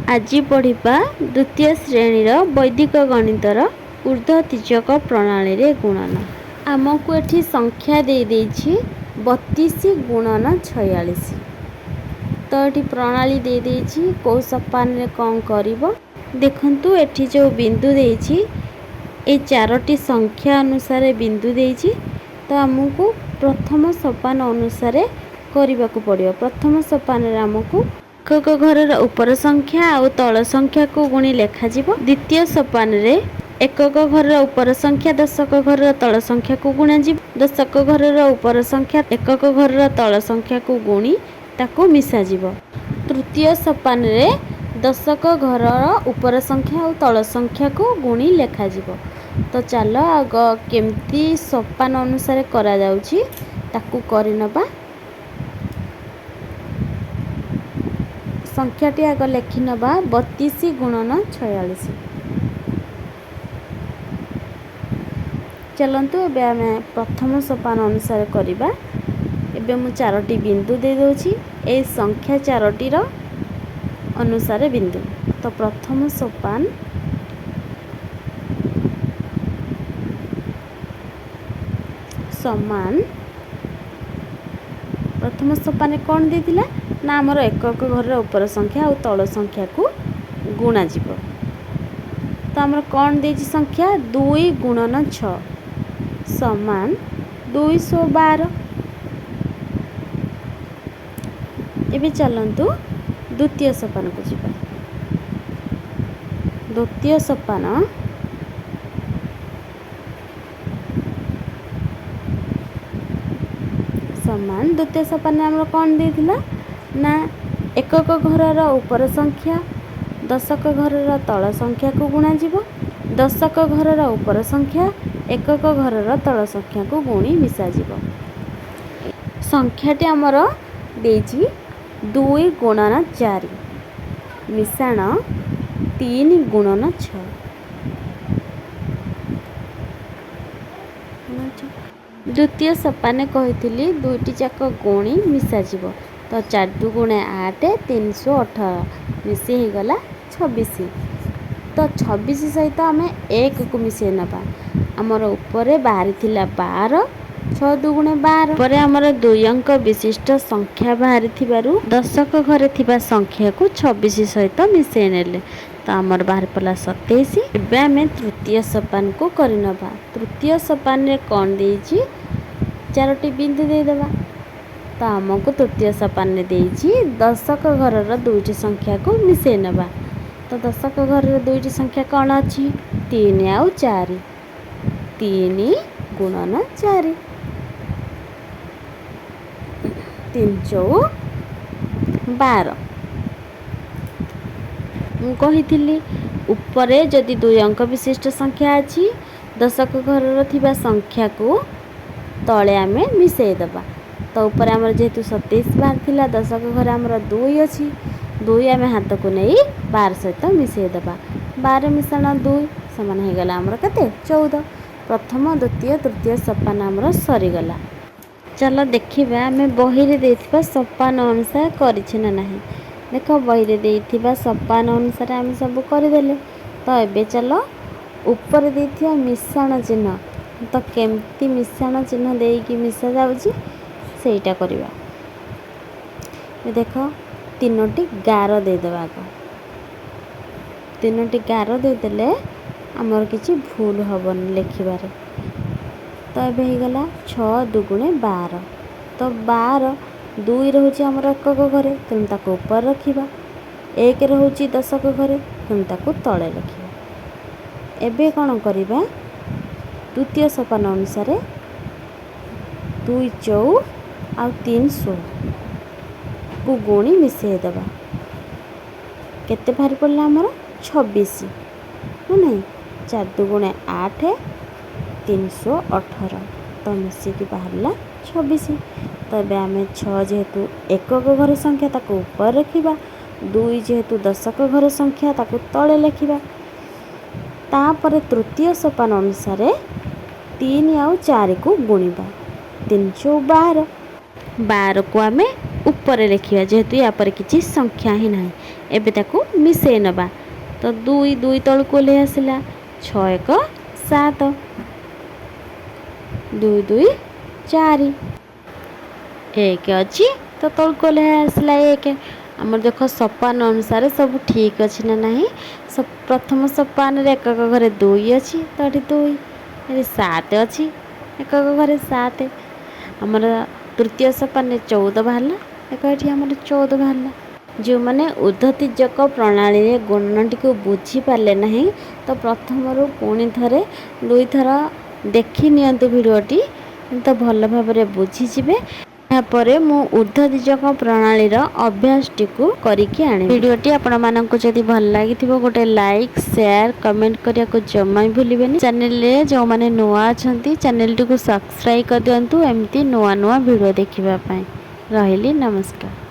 ଆଜି ପଢ଼ିବା ଦ୍ୱିତୀୟ ଶ୍ରେଣୀର ବୈଦିକ ଗଣିତର ଉର୍ଦ୍ଧ୍ୱ ତୀର୍ଯ୍ୟକ ପ୍ରଣାଳୀରେ ଗୁଣନ। ଆମକୁ ଏଠି ସଂଖ୍ୟା ଦେଇଦେଇଛି 32 ଗୁଣନ 46। ତ ଏଠି ପ୍ରଣାଳୀ ଦେଇଦେଇଛି, କେଉଁ ସୋପାନରେ କ'ଣ କରିବ। ଦେଖନ୍ତୁ, ଏଠି ଯେଉଁ ବିନ୍ଦୁ ଦେଇଛି, ଏଇ ଚାରୋଟି ସଂଖ୍ୟା ଅନୁସାରେ ବିନ୍ଦୁ ଦେଇଛି। ତ ଆମକୁ ପ୍ରଥମ ସୋପାନ ଅନୁସାରେ କରିବାକୁ ପଡ଼ିବ। ପ୍ରଥମ ସୋପାନରେ ଆମକୁ ଏକକ ଘରର ଉପର ସଂଖ୍ୟା ଆଉ ତଳ ସଂଖ୍ୟାକୁ ଗୁଣି ଲେଖାଯିବ। ଦ୍ୱିତୀୟ ସୋପାନରେ ଏକକ ଘରର ଉପର ସଂଖ୍ୟା ଦଶକ ଘରର ତଳ ସଂଖ୍ୟାକୁ ଗୁଣାଯିବ। ଦଶକ ଘରର ଉପର ସଂଖ୍ୟା ଏକକ ଘରର ତଳ ସଂଖ୍ୟାକୁ ଗୁଣି ତାକୁ ମିଶାଯିବ। ତୃତୀୟ ସୋପାନରେ ଦଶକ ଘରର ଉପର ସଂଖ୍ୟା ଆଉ ତଳ ସଂଖ୍ୟାକୁ ଗୁଣି ଲେଖାଯିବ। ତ ଚାଲ, ଆଗ କେମିତି ସୋପାନ ଅନୁସାରେ କରାଯାଉଛି ତାକୁ କରିନେବା। ସଂଖ୍ୟାଟି ଆଗ ଲେଖିନେବା, 32 ଗୁଣନ 46। ଚାଲନ୍ତୁ, ଏବେ ଆମେ ପ୍ରଥମ ସୋପାନ ଅନୁସାରେ କରିବା। ଏବେ ମୁଁ ଚାରୋଟି ବିନ୍ଦୁ ଦେଇଦେଉଛି, ଏଇ ସଂଖ୍ୟା ଚାରୋଟିର ଅନୁସାରେ ବିନ୍ଦୁ। ତ ପ୍ରଥମ ସୋପାନ ସମାନ, ପ୍ରଥମ ସୋପାନରେ କ'ଣ ଦେଇଥିଲା ନା ଆମର ଏକକ ଘରର ଉପର ସଂଖ୍ୟା ଆଉ ତଳ ସଂଖ୍ୟାକୁ ଗୁଣାଯିବ। ତ ଆମର କ'ଣ ଦେଇଛି ସଂଖ୍ୟା? 2 ଗୁଣନ 6 ସମାନ 212। ଏବେ ଚାଲନ୍ତୁ ଦ୍ୱିତୀୟ ସୋପାନକୁ ଯିବା। ଦ୍ୱିତୀୟ ସୋପାନ ସମାନ, ଦ୍ୱିତୀୟ ସୋପାନରେ ଆମର କ'ଣ ଦେଇଥିଲା ନା ଏକକ ଘରର ଉପର ସଂଖ୍ୟା ଦଶକ ଘରର ତଳ ସଂଖ୍ୟାକୁ ଗୁଣାଯିବ। ଦଶକ ଘରର ଉପର ସଂଖ୍ୟା ଏକକ ଘରର ତଳ ସଂଖ୍ୟାକୁ ଗୁଣି ମିଶାଯିବ। ସଂଖ୍ୟାଟି ଆମର ଦେଇଛି 2 ଗୁଣନ 4 ମିଶାଣ 3 ଗୁଣନ 6। ଦ୍ୱିତୀୟ ସୋପାନେ କହିଥିଲି ଦୁଇଟି ଯାକ ଗୁଣି ମିଶାଯିବ। ତ 4 ଦୁଗୁଣେ 8, 318, ମିଶି ହେଇଗଲା 26। ତ 26 ସହିତ ଆମେ 1କୁ ମିଶାଇ ନେବା। ଆମର ଉପରେ ବାହାରିଥିଲା 12, 6 ଦୁଗୁଣେ 12। ପରେ ଆମର ଦୁଇ ଅଙ୍କ ବିଶିଷ୍ଟ ସଂଖ୍ୟା ବାହାରିଥିବାରୁ ଦଶକ ଘରେ ଥିବା ସଂଖ୍ୟାକୁ 26 ସହିତ ମିଶାଇ ନେଲେ, ତ ଆମର ବାହାରି ପଡ଼ିଲା 27। ଏବେ ଆମେ ତୃତୀୟ ସୋପାନକୁ କରିନେବା। ତୃତୀୟ ସୋପାନରେ କ'ଣ ଦେଇଛି? ଚାରୋଟି ବିନ୍ଦୁ ଦେଇଦେବା। ତ ଆମକୁ ତୃତୀୟ ସୋପାନରେ ଦେଇଛି ଦଶକ ଘରର ଦୁଇଟି ସଂଖ୍ୟାକୁ ମିଶାଇ ନେବା। ତ ଦଶକ ଘରର ଦୁଇଟି ସଂଖ୍ୟା କ'ଣ ଅଛି? 3 ଆଉ 4। 3 ଗୁଣନ 4, 3 ଚଉ 12। ମୁଁ କହିଥିଲି ଉପରେ ଯଦି ଦୁଇ ଅଙ୍କ ବିଶିଷ୍ଟ ସଂଖ୍ୟା ଅଛି, ଦଶକ ଘରର ଥିବା ସଂଖ୍ୟାକୁ ତଳେ ଆମେ ମିଶାଇ ଦେବା। ତ ଉପରେ ଆମର ଯେହେତୁ 27 ବାହାରିଥିଲା, ଦଶକ ଘରେ ଆମର 2 ଅଛି, 2 ଆମେ ହାତକୁ ନେଇ 12 ସହିତ ମିଶାଇ ଦେବା। 12 ମିଶାଣ 2 ସମାନ ହେଇଗଲା ଆମର କେତେ? 14। ପ୍ରଥମ, ଦ୍ୱିତୀୟ, ତୃତୀୟ ସୋପାନ ଆମର ସରିଗଲା। ଚାଲ ଦେଖିବା ଆମେ ବହିରେ ଦେଇଥିବା ସୋପାନ ଅନୁସାରେ କରିଛେ ନା ନାହିଁ। ଦେଖ, ବହିରେ ଦେଇଥିବା ସୋପାନ ଅନୁସାରେ ଆମେ ସବୁ କରିଦେଲେ। ତ ଏବେ ଚାଲ ଉପରେ ଦେଇଥିବା ମିଶାଣ ଚିହ୍ନ, ତ କେମିତି ମିଶାଣ ଚିହ୍ନ ଦେଇକି ମିଶା ଯାଉଛି ସେଇଟା କରିବା। ଦେଖ, ତିନୋଟି ଗାର ଦେଇଦେବା ଆଗ। ତିନୋଟି ଗାର ଦେଇଦେଲେ ଆମର କିଛି ଭୁଲ ହେବନି ଲେଖିବାରେ। ତ ଏବେ ହେଇଗଲା 6 ଦୁଗୁଣେ 12। ତ 12, 2 ରହୁଛି ଆମର ଏକକ ଘରେ, ତେଣୁ ତାକୁ ଉପରେ ରଖିବା। 1 ରହୁଛି ଦଶକ ଘରେ, ତେଣୁ ତାକୁ ତଳେ ରଖିବା। ଏବେ କ'ଣ କରିବା? ଦ୍ୱିତୀୟ ସୋପାନ ଅନୁସାରେ 2 ଚଉ ଆଉ 3 ଷୋହଳକୁ ଗୁଣି ମିଶାଇ ଦେବା। କେତେ ବାହାରି ପଡ଼ିଲା ଆମର? 26 ନା ନାହିଁ? 4 ଦୁଗୁଣେ 8, 318, ତ ମିଶିକି ବାହାରିଲା 26। ତ ଏବେ ଆମେ 6 ଯେହେତୁ ଏକକ ଘର ସଂଖ୍ୟା, ତାକୁ ଉପରେ ରଖିବା। 2 ଯେହେତୁ ଦଶକ ଘର ସଂଖ୍ୟା, ତାକୁ ତଳେ ଲେଖିବା। ତାପରେ ତୃତୀୟ ସୋପାନ ଅନୁସାରେ 3 ଆଉ 4କୁ ଗୁଣିବା। 3 ଚଉ 12। 12କୁ ଆମେ ଉପରେ ଲେଖିବା, ଯେହେତୁ ୟା ପରେ କିଛି ସଂଖ୍ୟା ହିଁ ନାହିଁ। ଏବେ ତାକୁ ମିଶାଇ ନେବା। ତ 2 2 ତଳକୁ ଓହ୍ଲେଇ ଆସିଲା, 6 1 7, 2 2 4, 1 ଅଛି ତ ତଳକୁ ଓହ୍ଲେଇ ଆସିଲା 1। ଆମର ଦେଖ, ସୋପାନ ଅନୁସାରେ ସବୁ ଠିକ୍ ଅଛି ନା ନାହିଁ? ପ୍ରଥମ ସୋପାନରେ ଏକକ ଘରେ 2 ଅଛି, ତ ଏଠି 2। ଏଠି 7 ଅଛି, ଏକକ ଘରେ 7। ଆମର ତୃତୀୟ ସୋପାନରେ 14 ବାହାରିଲା। ଦେଖ, ଏଠି ଆମର 14 ବାହାରିଲା। ଯେଉଁମାନେ ଉର୍ଦ୍ଧ୍ୱ ପ୍ରଣାଳୀରେ ଗୁଣନଟିକୁ ବୁଝିପାରିଲେ ନାହିଁ, ତ ପ୍ରଥମରୁ ପୁଣି ଥରେ ଦୁଇଥର ଦେଖି ନିଅନ୍ତୁ ଭିଡ଼ିଓଟି, ତ ଭଲ ଭାବରେ ବୁଝିଯିବେ। ଏହାପରେ ମୁଁ ଉର୍ଦ୍ଧ୍ୱ ପ୍ରଣାଳୀର ଅଭ୍ୟାସଟିକୁ କରିକି ଆଣିବି। ଭିଡ଼ିଓଟି ଆପଣମାନଙ୍କୁ ଯଦି ଭଲ ଲାଗିଥିବ, ଗୋଟେ ଲାଇକ୍, ସେୟାର, କମେଣ୍ଟ କରିବାକୁ ଜମା ବି ଭୁଲିବେନି। ଚ୍ୟାନେଲରେ ଯେଉଁମାନେ ନୂଆ ଅଛନ୍ତି, ଚ୍ୟାନେଲଟିକୁ ସବସ୍କ୍ରାଇବ୍ କରିଦିଅନ୍ତୁ ଏମିତି ନୂଆ ନୂଆ ଭିଡ଼ିଓ ଦେଖିବା ପାଇଁ। ରହିଲି, ନମସ୍କାର।